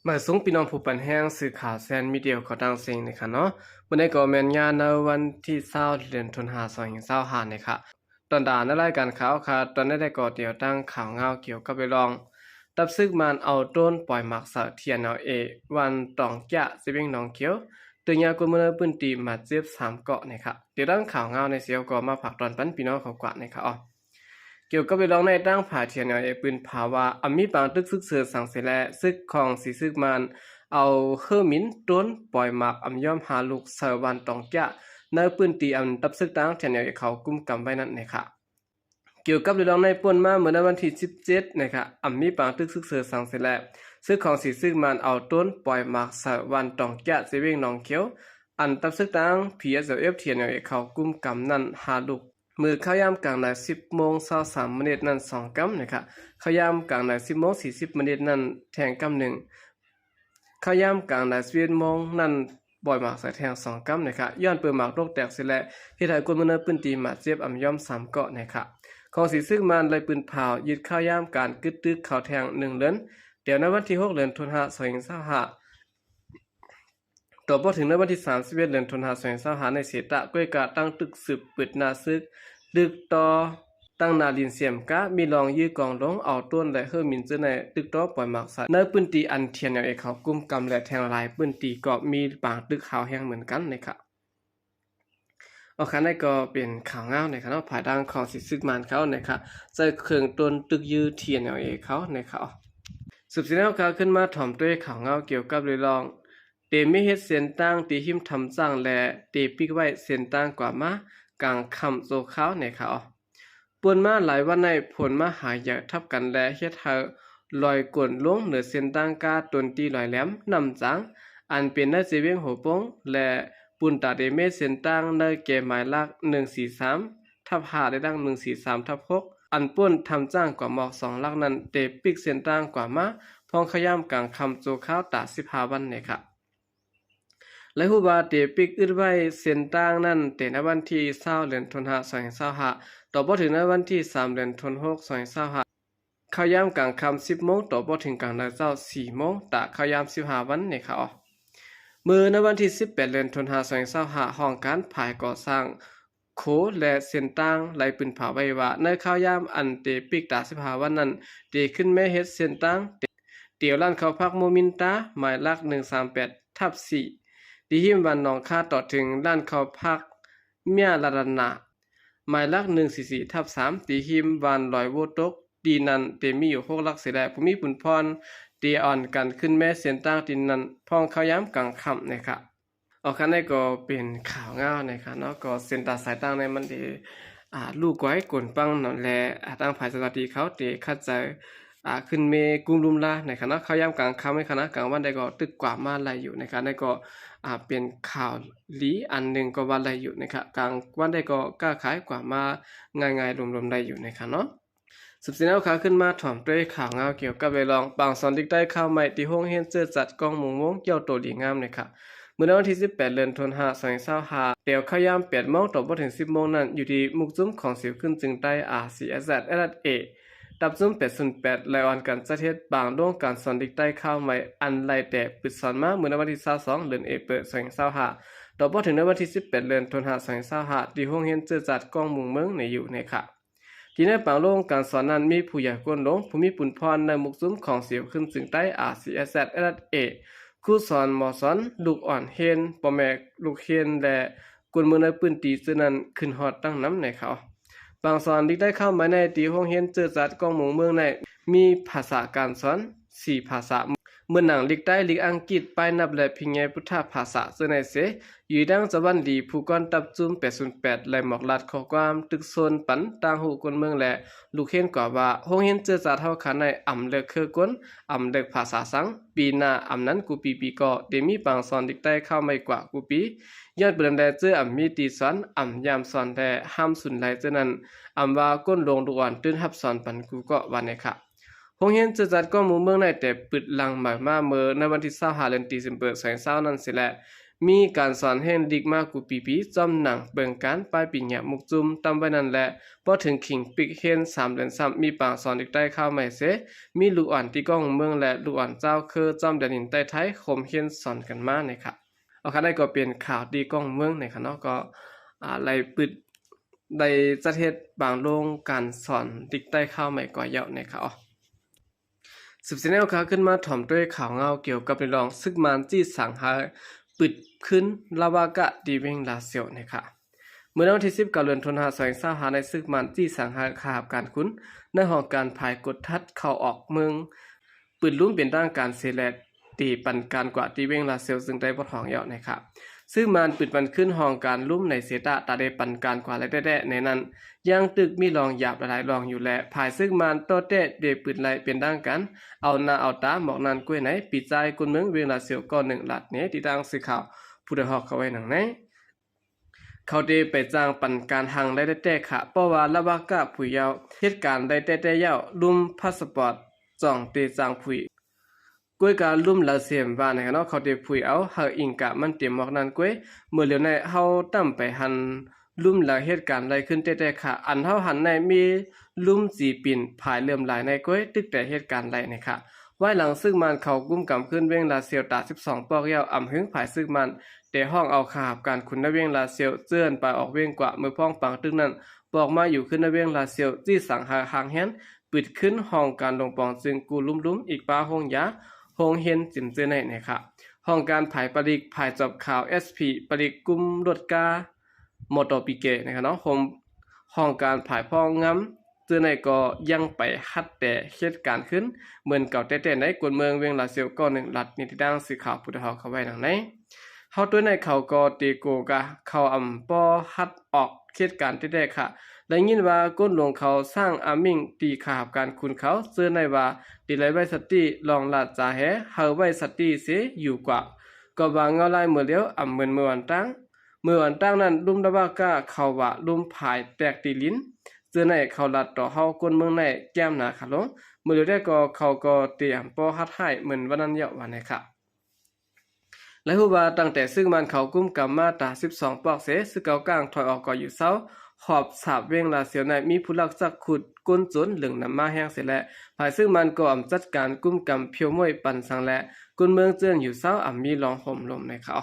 ມາສູງພີ່ນ້ອງຜູ້ປັນແຮງສື່ຂ່າວແຊນມີເດຍຂອງຕ່າງເສັງນີ້ຄ່ະເນາະ. ມື້ນີ້ກໍແມ່ນຍາມໃນວັນທີຊາວ ເດືອນຕຸລາ ສອງພັນຊາວຫ້ານີ້ຄ່ະ. ຕອນດາໃນລາຍການຂ່າວຄ່ະ ຕອນນີ້ໄດ້ກໍຕຽມຕັ້ງຂ່າວງາວກ່ຽວກັບເລື່ອງ ຕັບສຶກມານເອົາໂດຣນປ່ອຍໝາກໃສ່ ທີເອັນແອລເອ ວັນຕອງຈະ ເຊວຽງໜອງຂຽວ ຕື່ນຍາກົນເມືອງໃນພື້ນທີ່ບາດເຈັບສາມເກາະນີ້ຄ່ະ. ຕຽມຕັ້ງຂ່າວງາວໃນເສຍກໍມາຝາກຕອນປັນພີ່ນ້ອງເຂົາກວ່ານີ້ຄ່ະເນາະ. ກ່ຽວກັບເລື່ອງນີ້ ທາງຝ່າຍ ທີເອັນແອລເອ ປືນເຜາວ່າ ອາ ມີບາງຕຶກຊຶກເສີນສັງເສແລະ ຊຶກຂອງສີຊຶກມານ ເອົາເຮີມິນໂດຣນປ່ອຍໝາກອຳຍອມຫ້າລູກໃສ່ວັນຕອງຈະ ໃນພື້ນທີ່ອັນຕັບຊຶກທາງ ທີເອັນແອລເອ ເຂົາກຸມກຳໄວ້ນັ້ນນີ້ຄ່ະ. ກ່ຽວກັບເລື່ອງນີ້ ປ່ນມາເມື່ອໃນວັນທີສິບເຈັດນີ້ຄ່ະ ອາ ມີບາງຕຶກຊຶກເສີນສັງເສແລະ ຊຶກຂອງສີຊຶກມານ ເອົາໂດຣນປ່ອຍໝາກໃສ່ວັນຕອງຈະ ເຊວຽງໜອງຂຽວ ອັນຕັບຊຶກທາງ ພີເອັສແອລເອັຟ ທີເອັນແອລເອ ເຂົາກຸມກຳນັ້ນຫ້າລູກ. ມື້ເຂົ້າຍາມກາງນາຍ ສິບໂມງຊາວສາມມະນິດນັ້ນສອງກຳນີ້ຄ່ະ. ເຂົ້າຍາມກາງນາຍ ສິບໂມງສີ່ສິບມະນິດນັ້ນແທ່ງກຳໜຶ່ງ. ເຂົ້າຍາມກາງນາຍ ສິບເອັດໂມງນັ້ນປ່ອຍໝາກໃສ່ແທ່ງສອງກຳນີ້ຄ່ະ. ຍ້ອນເປີນໝາກຕົກແຕກເສຍແລະ ເຮັດໃຫ້ຄົນເມືອງໃນພື້ນທີ່ບາດເຈັບອຳຍອມສາມເກາະນີ້ຄ່ະ. ຂອງສີຊຶກມານໄດ້ປືນເຜົາຍຶດເຂົ້າຍາມກາງກຶດຕຶກເຂົ້າແທ່ງໜຶ່ງເລີນ ແຕ່ໃນວັນທີຫົກ ເດືອນຕຸລາ ສອງພັນຊາວຫ້າ ຕໍ່ບໍ່ເຖິງໃນວັນທີສາມສິບເອັດ ເດືອນຕຸລາ ສອງພັນຊາວຫ້າ ໃນເສຕະ ກ້ວຍກາຕັ້ງຕຶກສືບປຶດໜ້າຊຶກ ຕຶກຕໍ່ຕັ້ງໜ້າລິນສຽມກະ ມີລອງຢື້ກອງຫຼົງ ເອົາໂດຣນ ແລະ ເຮີມິນເຈີໃນຕຶກຕໍ່ປ່ອຍໝາກໃສ່ ໃນພື້ນທີ່ອັນ ທີເອັນແອລເອ ເຂົາກຸມກຳ ແລະ ແທ່ງຫຼາຍພື້ນທີ່ກໍມີບາງຕຶກຫາວແຮງເໝືອນກັນນີ້ຄ່ະ. ໂອເຄ ນັ້ນກໍເປັນຂ່າວງາວນີ້ຄ່ະເນາະ ພາຍທາງຂອງສີຊຶກມານເຂົານີ້ຄ່ະ ໃສ່ເຄື່ອງໂດຣນຕຶກຢື້ ທີເອັນແອລເອ ເຂົານີ້ຄ່ະ. ສືບເສຍແລ້ວກໍຂຶ້ນມາຖອມດ້ວຍຂ່າວງາວກ່ຽວກັບເລື່ອງ ເຕມີເຮັດເສັ້ນທາງທີ່ຮິມຖ້ຳຊ້າງ ແລະ ເຕປິກໄວ້ເສັ້ນທາງກວ່າມາກາງຄ່ຳຊົ່ວຄາວນີ້ຄ່ະ. ປ່ນມາຫຼາຍວັນໃນຝົນມາຫາໃຫຍ່ທັບກັນ ແລະ ເຮັດໃຫ້ລອຍກົນລົງເໜືອເສັ້ນທາງກາຕົນຕີລອຍແຫຼມ ນ້ຳຈາງ ອັນເປັນໃນເຊວຽງຫົວປົງ ແລະ ປຸນຕາເຕເມ ເສັ້ນທາງໃນແກ່ໝາຍຫຼັກ ໜຶ່ງສີ່ສາມ ທັບຫ້າ ແລະ ໜຶ່ງສີ່ສາມ ທັບຫົກ ອັນປົນຖ້ຳຊ້າງກວ່າມອກສອງຫຼັກນັ້ນ ເຕປິກເສັ້ນທາງກວ່າມາ ພອງເຂົ້າຍາມກາງຄ່ຳຊົ່ວຄາວຕາສິບຫ້າວັນນີ້ຄ່ະ. ແລະ ຮູ້ວ່າເຕປິກອຶດໄວ້ເສັ້ນທາງນັ້ນ ແຕ່ໃນວັນທີຊາວ ເດືອນຕຸລາ ສອງພັນຊາວຫ້າ ຕໍ່ບໍ່ເຖິງໃນວັນທີສາມ ເດືອນຕຸລາ ສອງພັນຊາວຫ້າ ເຂົ້າຍາມກາງຄ່ຳ ສິບໂມງ ຕໍ່ບໍ່ເຖິງກາງນາຍເຊົ້າ ສີ່ໂມງ ຕາເຂົ້າຍາມສິບຫ້າວັນນີ້ຄ່ະ. ມື້ໃນວັນທີສິບແປດ ເດືອນຕຸລາ ສອງພັນຊາວຫ້າ ຫ້ອງການຝ່າຍກໍ່ສ້າງ ໂຄ ແລະ ເສັ້ນທາງໄດ້ປືນເຜົາໄວ້ວ່າ ໃນຂ່າວຍາມອັນເຕປິກຕາສິບຫ້າວັນນັ້ນ ເຕຂຶ້ນແມ່ເຮັດເສັ້ນທາງ ແຕ່ວຮ້ານເຂົ້າພັກໂມມິນຕາ ໝາຍຫຼັກ ໜຶ່ງສາມແປດ ທັບສີ່ ທີ່ຮິມວັນໜອງຄາ ຕໍ່ເຖິງຮ້ານເຂົ້າພັກເມຍລາດານາ ໝາຍຫຼັກ ໜຶ່ງສີ່ສີ່ ທັບສາມ ທີ່ຮິມວັນລອຍໂວຕົກ ທີ່ນັ້ນເຕມີຢູ່ຫົກຫຼັກເສຍແລ້ວ ຜູ້ມີບຸນພອນ ເຕອ່ອນກັນຂຶ້ນແມ່ເສັ້ນທາງທີ່ນັ້ນ ພອງເຂົ້າຍາມກາງຄ່ຳນີ້ຄ່ະ. ອອກຄັນໃດກໍເປັນຂ່າວງາວນີ້ຄ່ະເນາະ ກໍເສັ້ນທາງສາຍຕ່າງໃນມັນເດ ອ່າ ລູກໄກກົນປັງເນາະ ແລະ ອ່າ ທາງຝ່າຍເຈົ້າໜ້າທີ່ເຂົາເດຄັດໃຈ ອ່າ ຂຶ້ນເມກຸມລຸມລານີ້ຄ່ະເນາະ ເຂົ້າຍາມກາງຄ່ຳນີ້ຄ່ະເນາະ ກາງວັນໃດກໍຕຶກກວ່າມາໄດ້ຢູ່ນີ້ຄ່ະ ນັ້ນກໍ ອ່າ ເປັນຂ່າວດີອັນໜຶ່ງກໍວ່າໄດ້ຢູ່ນີ້ຄ່ະ ກາງວັນໃດກໍຄ້າຂາຍກວ່າມາງ່າຍໆລົມໆໄດ້ຢູ່ນີ້ຄ່ະເນາະ. ສືບເສຍແລ້ວກໍຂຶ້ນມາຖອມດ້ວຍຂ່າວງາວກ່ຽວກັບເລື່ອງ ປາງສອນລິກໄຕຄາວໃໝ່ ທີ່ໂຮງຮຽນເຈີຈັດກອງມຸງມົງ ເຈົ້າໂຕດີງາມນີ້ຄ່ະ. ມື້ໃນວັນທີສິບແປດ ເດືອນຕຸລາ ສອງພັນຊາວຫ້າ ແຕ່ວເຂົ້າຍາມແປດໂມງ ຕໍ່ບໍ່ເຖິງສິບໂມງນັ້ນ ຢູ່ທີ່ໝູກຈຸ້ມຂອງສິວຂຶ້ນຈຶ່ງໃຕ້ ອາ ຊີ ເອສ ແອັດ ແລະ ເອ ຕັບຈຸ້ມແປດສູນແປດ ໄດ້ອ່ອນກັນຈັດເຮັດປາງໂລງການສອນລິກໄຕຄາວໃໝ່ ອັນໄດ້ແຕ່ປຶດສອນມາ ມື້ໃນວັນທີຊາວສອງ ເດືອນເອເປີ ສອງພັນຊາວຫ້າ ຕໍ່ບໍ່ເຖິງໃນວັນທີສິບແປດ ເດືອນຕຸລາ ສອງພັນຊາວຫ້າ ທີ່ໂຮງຮຽນເຈີຈັດກອງມຸງເມືອງນີ້ຢູ່ນີ້ຄ່ະ. ທີ່ໃນປາງໂລງການສອນນັ້ນ ມີຜູ້ໃຫຍ່ກົ້ນຫຼົງ ຜູ້ມີບຸນພອນໃນໝູກຈຸ້ມຂອງສິວຂຶ້ນຈຶ່ງໃຕ້ ອາ ຊີ ເອສ ແອັດ ແລະ ເອ ຄູສອນ ໝໍສອນ ລູກອ່ອນຮຽນ ພໍ່ແມ່ລູກຮຽນ ແລະ ຄົນເມືອງໃນພື້ນທີ່ເຫຼົ່ານັ້ນ ຂຶ້ນຮອດຕັ້ງນຳໃນເຂົາ. ປາງສອນລິກໄຕຄາວໃໝ່ໃນທີ່ໂຮງຮຽນເຈີຈັດກອງມຸງເມືອງໃນ ມີພາສາການສອນສີ່ພາສາ ເໝືອນໜັງລິກໄຕ, ລິກອັງກິດ, ປ້າຍນັບ ແລະ ພິນຍາຍພຸດທະພາສາເຈົ້າໃນເສ ຢູ່ດັ່ງຈະວັນດີ ຜູ້ກ່ອນຕັບຈຸ້ມແປດສູນແປດ ໄດ້ມອບລັດຂໍ້ຄວາມຕຶກຊົນປັນຕ່າງຮູ້ຄົນເມືອງ ແລະ ລູກຮຽນກວ່າວ່າ ໂຮງຮຽນເຈີຈັດເຮົາຂະໃນອຳເລິກເຄືອກົນ, ອຳເລິກພາສາສັງ, ປີໜ້າອຳນັ້ນກູປີປີກໍ ເດມີປາງສອນລິກໄຕຄາວໃໝ່ກວ່າກູປີ ຍ້ອນເປີນແລເຈີອຳມີຕີສອນ, ອຳຍາມສອນ ແລະ ຫ້າມສູນໄລເຈົ້ານັ້ນ ອຳວ່າກົ້ນຫຼົງລູກອ່ອນຕື່ນຮັບສອນປັນກູເກາະ ວ່າແນວນັ້ນ. ໂຮງຮຽນເຈີຈັດກອງໝູ່ເມືອງໃນແຕ່ປຶດຫຼັງໃໝ່ມາເມີໃນວັນທີຊາວຫ້າ ເດືອນເຊັບເຕີມເປີ ສອງພັນຊາວ ນັ້ນເສແລະ ມີການສອນຮຽນລິກມາກູປີໆ ຈ້ອມໜັງເບິ່ງການປາຍປີເຫຍມຸກຈຸ່ມຕ່ຳໄວ້ນັ້ນແຫຼະ. ພໍເຖິງຂີງປິກຮຽນສາມເດືອນຊ້ຳ ມີປາງສອນລິກໃຕ້ຂ່າວໃໝ່ເສ ມີລູກອ່ອນຕີກ້ອງເມືອງ ແລະ ລູກອ່ອນເຈົ້າເຄີ ຈ້ອມແດນດິນໃຕ້ໄທ ໂຮມຮຽນສອນກັນມານີ້ຄະ. ເອົາຄະ ນັ້ນກໍເປັນຂ່າວຕີກ້ອງເມືອງນີ້ຄະເນາະ ກໍ ອາ ໄດ້ປຶດ ໄດ້ຈັດເຮັດບາງໂລງການສອນດິກໃຕ້ຂ່າວໃໝ່ກວ່າເຍົາະແນ່ຄະ. ສືບສຽນແນວຂ່າວຂຶ້ນມາ ຖອມດ້ວຍຂ່າວເງົາກ່ຽວກັບເລື່ອງ ຊຶກມານຈີ້ສັງຮາຍ ປຶດຂຶ້ນລະວະກະ ທີ່ວຽງລາຊຽວແນ່ຄະ. ເມື່ອວັນທີສິບເກົ້າ ເດືອນຕຸລາ ສອງພັນຊາວຫ້າ ໃນຊຶກມານຈີ້ສັງຮາຍ ຄາບການຂຸນ ໃນຫ້ອງການຝ່າຍກົດທັດເຂົ້າອອກເມືອງ ປຶດລຸ່ມເປັນທາງການເສແລ້ວ ທີ່ປັນການກວ່າທີ່ວຽງລາຊຽວ ຊຶ່ງໄດ້ບົດຮອງເຍົາະແນ່ຄະ. ຊຶກມານປຶດປັນຂຶ້ນຫ້ອງການລຸ່ມໃນເສຕະ ຕາໄດ້ປັນການກວ່າແລ້ວແທ້ໆ ໃນນັ້ນ ຍັງຕຶກມີລອງຢາບຫຼາຍໆລອງຢູ່ແລະ ຝ່າຍຊຶກມານຕໍ່ແຕ້ໄດ້ປຶດໄລ່ເປັນທາງການ ເອົາໜ້າເອົາຕາໝອກນັ້ນກ້ວຍໃນ ປີກຊາຍຄົນເມືອງວຽງລາຊຽວ ກໍໜຶ່ງ ລັດແນ່ ທີ່ທາງສື່ຂ່າວຜູ້ໄດ້ຮອກເຂົ້າໄວ້ໜັງໃນ. ເຂົາເດໄປຈ້າງປັນການຫັງໄດ້ແຕ່ໆຂະ ເພາະວ່າລະວະກະຜູ້ເຍົາ ເຮັດການໄດ້ແຕ່ໆເຍົາ ລຸ່ມພາສປອດ ຈ່ອງເຕຈ້າງຜຸຍ ກ້ວຍກາລຸ່ມລາວເສມວ່າໃນຂະເນາະ ເຂົາເດຜຸຍເອົາ ເຮົາອິງກະມັນເຕັມໝອກນັ້ນກ້ວຍ. ເມື່ອຫຼຽວໃນເຮົາຕຳໄປຫັນ ລຸ່ມລາວເຮັດການໄລ່ຂຶ້ນແຕ່ໆຂະ ອັນເຮົາຫັນໃນມີ ລຸ່ມຈີປິນ ຜາຍເລີ່ມຫຼາຍໃນກ້ວຍ ຕຶກແຕ່ເຮັດການໄລ່ໃນຂະ. ວາຍຫຼັງຊຶກມານເຂົ້າກຸມກຳຂຶ້ນວຽງລາຊຽວຕາສິບສອງປອກແລ້ວ ອຳຫຶງຝ່າຍຊຶກມານ ແຕ່ຮ້ອງເອົາຂ້າຮັບການຂຸນໃນວຽງລາຊຽວ ເຈີນໄປອອກວຽງກວ່າ ເມື່ອພ້ອງປາງຕຶກນັ້ນ ປອກມາຢູ່ຂຶ້ນໃນວຽງລາຊຽວ ຈີ້ສັງຫາຮາງແຮນ ປຶດຂຶ້ນຫ້ອງການລົງປອງ ຈຶ່ງກູ້ລຸ່ມໆ ອີກປະໂຮງຢາ ໂຮງຮຽນຈິມເຈີໃນໃນຂະ. ຫ້ອງການຝ່າຍຜະລິດ ຝ່າຍຈອບຂ່າວ ເອສພີ ຜະລິດກຸ່ມລົດກາ ມໍຕໍປີເກ ໃນຂະເນາະ ໂຮງ ຫ້ອງການຝ່າຍພອງງາມ ເທື່ອໃນກໍຍັງໄປຫັດແຕ່ເຮັດການຂຶ້ນ ເໝືອນເກົ່າແຕ່ໆໃນ ຄົນເມືອງວຽງລາຊຽວກໍໜຶ່ງລັດ ນີ້ທີ່ທາງສື່ຂ່າວຜູ້ໄດ້ຮອກເຂົ້າໄວ້ດັ່ງໃນ. ເຮົາຕົວໃນເຂົາກໍເຕໂກກະ ເຂົາອຳບໍ່ຫັດອອກເຂດການແຕ່ໆຂະ ໄດ້ຍິນວ່າກົນຫຼວງເຂົາສ້າງອາມິງ ຕີຂ້າຮັບການຂຸນເຂົາ ເຈີໃນວ່າ ຕີໄລໄວ້ສະຕິ ລອງລາດຈາແຮ ເຮົາໄວ້ສະຕິເສຢູ່ກວ່າ ກໍວ່າເງົາລາຍເມື່ອຫຼຽວ ອຳເໝືອນເມື່ອວັນຕ່າງ ເມື່ອວັນຕ່າງນັ້ນ ລຸ່ມລະວະກະເຂົາວ່າ ລຸ່ມຜາຍແຕກຕີລິນ ເຈີໃນເຂົາລັດຕໍ່ເຮົາ ຄົນເມືອງໃນແກ້ມໜາຂາລົງ ເມື່ອເດີແດ່ກໍເຂົາກໍຕຽມບໍ່ຮັດຮ້າຍເໝືອນວັນນັ້ນເຍາະວ່າໃນຂະ. ແລະ ຮູ້ວ່າຕັ້ງແຕ່ຊຶກມານເຂົ້າກຸມກຳມາຕາສິບສອງປອກເສ ຊຶກເກົ່າກາງຖອຍອອກກໍຢູ່ເຊົາ ຂອບສາບວຽງລາຊຽວໃນ ມີຜູ້ລັກຊັກຂຸດ ກົນໂຈນເລິງນຳມາແຮງເສແລະ ຝ່າຍຊຶກມານກໍອຳຈັດການກຸມກຳພຽວມ້ວຍປັນສັງແລະ ຄົນເມືອງເຈີນຢູ່ເຊົາ ອຳມີລອງໂຮມລົມໃນຂະ.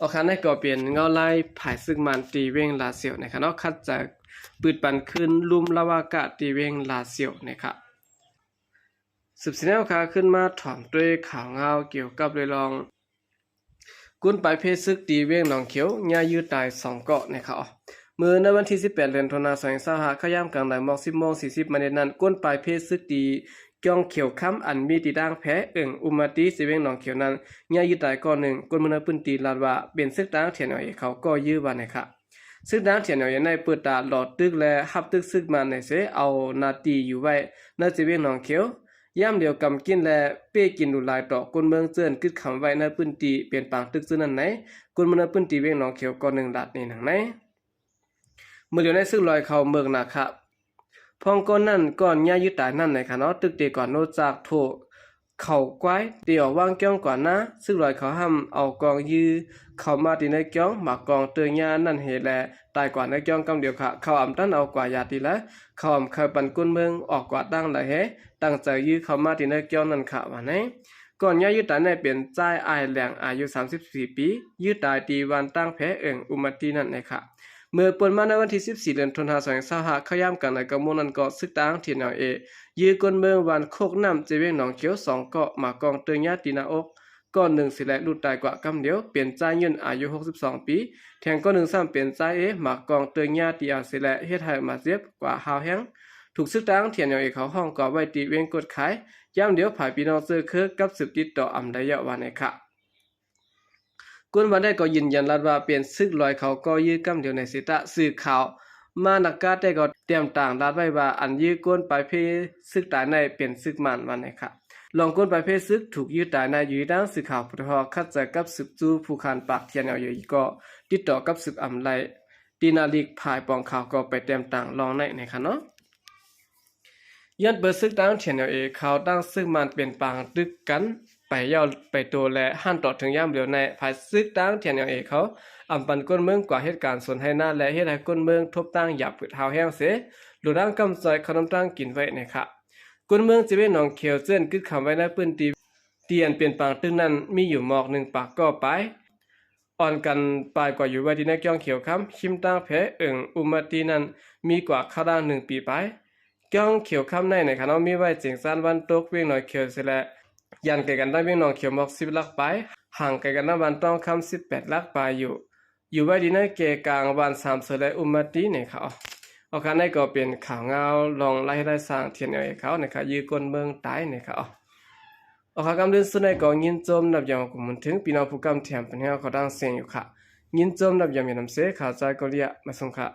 ອອກຄະ ນັ້ນກໍເປັນເງົາລາຍຝ່າຍຊຶກມານທີ່ວຽງລາຊຽວໃນຂະເນາະ ຂັດຈະປືດປັນຄືນລຸ່ມລະວະກະທີ່ວຽງລາຊຽວໃນຂະ. ສືບສຽນແນວຂ່າວຂຶ້ນມາຖອມດ້ວຍຂ່າວງາວກ່ຽວກັບເລື່ອງ ກົນປາຍເພຊຶກທີ່ວຽງໜອງຂຽວ ຍາຍືດຕາຍສອງເກາະໃນຂະ. ເມື່ອໃນວັນທີສິບແປດ ເດືອນຕຸລາ ສອງພັນຊາວຫ້າ ຂະຍາມກາງໃນໝອກສິບໂມງສີ່ສິບມາເນັດນັ້ນ ກົນປາຍເພຊຶກທີ່ ກ່ອງຂຽວຄຳ ອັນມີທີ່ຕັ້ງແພເອີ່ງອຸມມາຕີ ເຊວຽງໜອງຂຽວນັ້ນ ຍາຍືດຕາຍເກາະໜຶ່ງ ຄົນເມືອງໃນພື້ນທີ່ລາດວ່າ ເປັນຊຶກທາງ ທີເອັນແອລເອ ເຂົາກໍຍືດວ່າໃນຂະ. ຊຶກທາງ ທີເອັນແອລເອ ໃນເປີດຕາຫຼໍ່ຕຶກ ແລະ ຮັບຕຶກຊຶກມາໃນເຊ ເອົາໜ້າທີ່ຢູ່ໄວ້ໃນເຊວຽງໜອງຂຽວ ຍາມດຽວກຳກິນ ແລະ ເປ້ກິນຫຼູຫຼາຍຕໍ່ຄົນເມືອງເຈີນ ກຶດຄຳໄວ້ໃນພື້ນທີ່ ເປັນປາງຕຶກຊື່ນັ້ນໃນ ຄົນເມືອງໃນພື້ນທີ່ວຽງໜອງຂຽວເກາະໜຶ່ງ ລາດນີ້ໜັງໃນ. ເມື່ອດຽວໃນຊຶກລອຍເຂົາເມີກນາຂະ ພອງກ່ອນນັ້ນ ກ່ອນຍາຍືດຕາຍນັ້ນໃນຂະເນາະ ຕຶກເຕກອນໂນຈາກໂທ ເຂົາຄວາຍ ເຕອອກວາງກ່ອງກວ່ານາ ຊຶກລອຍເຂົາຫ້າມເອົາກອງຍືດເຂົ້າມາທີ່ໃນກ່ອງ ໝາກກອງເຕີຍານັ້ນເຮ ແລະ ຕາຍກວ່າໃນກ່ອງກຳດຽວຂະ ເຂົາອຳຕັນເອົາກວ່າຢາຕີລະ ເຂົາອຳໄຄປັນກົ້ນເມືອງອອກກວ່າຕັ້ງຫຼາຍເຮ ຕັ້ງໃຈຍືດເຂົ້າມາທີ່ໃນກ່ອງນັ້ນຂະວ່າໃນ. ກ່ອນຍາຍືດຕາຍໃນເປັນຊາຍອາຍແຫຼງ ອາຍຸສາມສິບສີ່ປີ ຍືດຕາຍທີ່ວານຕັ້ງແພເອີ່ງອຸມມາຕີນັ້ນໃນຂະ. ເມື່ອປົນມາໃນວັນທີສິບສີ່ ເດືອນຕຸລາ ສອງພັນຊາວຫ້າ ເຂົ້າຍາມກາງໃນເກົ້າໂມງນັ້ນກໍຊຶກທາງ ທີເອັນແອລເອ ຍືດກົ້ນເມືອງວານໂຄກນ້ຳ ເຊວຽງໜອງຂຽວສອງເກາະ ໝາກກອງເຕີຍາຕີໜ້າອົກ ເກາະໜຶ່ງເສແລະ ຫຼຸດຕາຍກວ່າກຳດຽວ ເປັນຊາຍຍືນອາຍຸຫົກສິບສອງປີ ແຖມເກາະໜຶ່ງຊ້ຳເປັນຊາຍເອ ໝາກກອງເຕີຍາຕີອາເສແລະ ເຮັດໃຫ້ບາດເຈັບກວ່າຮາວແຮງ ຖືກຊຶກທາງ ທີເອັນແອລເອ ເຂົາຫ້ອງກອບໄວ້ທີ່ວຽງກົດຄາຍ ຍາມດຽວຝ່າຍພີ່ນ້ອງເຈີເຄີກັບສືບຕິດຕໍ່ອຳໄດ້ເຍາະວ່າໃນຂະ. ຄົນບ້ານໃດກໍຢືນຢັນລາດວ່າເປັນຊຶກລອຍເຂົາກໍຍືດກຳດຽວໃນເຊຕະ ສື່ຂ່າວມານາກາແຕ່ກໍແຕ້ມຕ່າງລາດໄວ້ວ່າ ອັນຍືດກົ້ນປາຍເພຊຶກຕາຍໃນເປັນຊຶກມານວ່າໃນຂະ. ລອງກົ້ນປາຍເພຊຶກຖືກຍືດຕາຍໃນ ຢູ່ທີ່ທາງສື່ຂ່າວຜູ້ໄດ້ຮອກຂັດໃຈກັບສືບສູ່ຜູ້ຂານປາກ ທີເອັນແອລເອ ກໍຕິດຕໍ່ກັບສືບອຳໄລ່ ທີ່ນາລິກຝ່າຍປອງຂ່າວກໍໄປແຕ້ມຕ່າງລອງໃນໃນຂະເນາະ. ຍ້ອນເປີດສຶກທາງ TNLA ເຂົາຕັ້ງເຊິ່ງມັນເປັນປາງຕຶກກັນໄປຢ່າວໄປໂຕ ແລະ ຫັນຕໍ່ເຖິງຍາມຫຼຽວໃນ ຝ່າຍສຶກທາງ TNLA ເຂົາອຳປັນຄົນເມືອງກວາດເຮັດການສວນໄຮ່ນາ ແລະ ເຮັດໃຫ້ຄົນເມືອງທົບຕັ້ງຢາບຜືດຮ້າວແຮງເສ ຫຼວງທາງຄຳຊ່ອຍເຂົ້ານຳຕັ້ງກິນໄວ້ນະຄະ. ຄົນເມືອງຈະເປັນໜອງຂຽວເຈີ້ນກຶດຄຳໄວ້ໃນພື້ນທີ່ ທີ່ອັນເປັນປາງຕຶກນັ້ນ ມີຢູ່ໝອກໜຶ່ງປາກກໍປາຍ ອ່ອນກັນປາຍກວ່າຢູ່ໄວ້ທີ່ໃນກ້ອງຂຽວຄຳ ຄິມຕັ້ງແພເອີງອຸມມະຕິນັ້ນ ມີກວ່າຄາວດາງໜຶ່ງປີປາຍ. ກ້ອງຂຽວຄຳໃນນະຄະເນາະ ມີໄວ້ເຈັງຊານວັນຕົກວຽງໜອງຂຽວເສ ແລະ ຢ້ານໄກກັນນຳວຽງໜອງຂຽວໝອກສິບຫຼັກປາຍ ຫ່າງໄກກັນນຳບ້ານຕ້ອງຄຳສິບແປດຫຼັກປາຍຢູ່ ຢູ່ໄວ້ທີ່ໃນເກກາງບ້ານສາມເສີ ແລະ ອຸມມະຕິນະຄະ. ເອົາຄະ ນັ້ນກໍເປັນຂ່າວງາວລອງລາຍເຮັດລາຍສ້າງ TNLA ເຂົານະຄະ ຢື້ອາຍຸຄົນເມືອງຕາຍນະຄະ. ເອົາຄະ ກຳເລື່ອງສຸດໃນກໍຍິນຊົມນັບຢອງຂອບຄຸນເຖິງພີ່ນ້ອງຜູ້ກຳແຖມປັນແຮງເຂົ້າດັງສຽງຢູ່ຄະ. ຍິນຊົມນັບຢອງມີນຳເສ ຂ່າວຈາຍເກົາເລຍ ມາສົ່ງຄະ.